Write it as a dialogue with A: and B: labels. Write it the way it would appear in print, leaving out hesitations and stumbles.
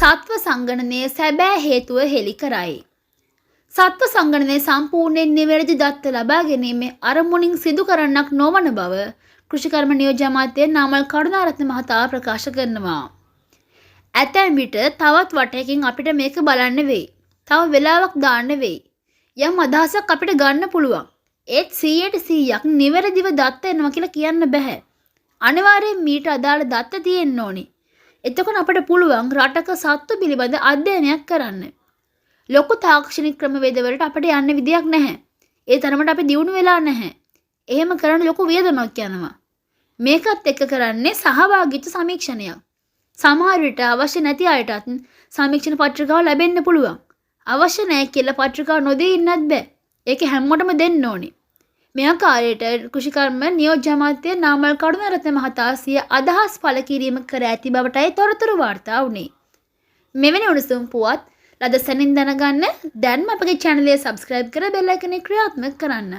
A: සත්ව සංගණනයේ සැබෑ හේතුව හෙළි කරයි. සත්ව සංගණනය සම්පූර්ණයෙන් නිවැරදි දත්ත ලබා ගැනීමේ අරමුණින් සිදු කරන්නක් නොවන බව කෘෂිකර්ම නියෝජ්‍ය අමාත්‍ය නාමල් කරුණාරත්න මහතා ප්‍රකාශ කරනවා. ඇතැම් විට තවත් වටයකින් අපිට මේක බලන්න වෙයි. තව වෙලාවක් දාන්න වෙයි. යම් අදහසක් අපිට ගන්න පුළුවන්. ඒත් 100ට 100ක් නිවැරදිව දත්ත එනවා කියලා කියන්න බැහැ. අනිවාර්යෙන් මීට අදාළ දත්ත තියෙන්න ඕනි. එතකොට අපට පුළුවන් රටක සත්තු පිළිබඳ අධ්‍යයනයක් කරන්න. ලොකු තාක්ෂණික ක්‍රමවේදවලට අපිට යන්න විදියක් නැහැ. ඒ තරමට අපි දියුණු වෙලා නැහැ. එහෙම කරන්න ලොකු වියදමක් යනවා. මේකත් එක්ක කරන්නේ සහභාගීත්ව සමීක්ෂණයක්. සමහර විට අවශ්‍ය නැති අයටත් සමීක්ෂණ පත්‍රිකාව ලැබෙන්න පුළුවන්. අවශ්‍ය නැහැ කියලා පත්‍රිකාව නොදී ඉන්නත් බෑ. ඒක හැමෝටම දෙන්න ඕනේ. මේ ආකාරයට කෘෂිකර්ම නියෝජ්‍ය අමාත්‍ය නාමල් කරුණාරත්න මහතා සිය අදහස් පළ කිරීම කර ඇති බවටයි තොරතුරු වාර්තා වුණේ. මෙවැනි උණුසුම් පුවත් ලද සැනින් දැනගන්න දැන්ම අපගේ චැනලය සබ්ස්ක්‍රයිබ් කර බෙල් අයිකන් එක ක්‍රියාත්මක කරන්න.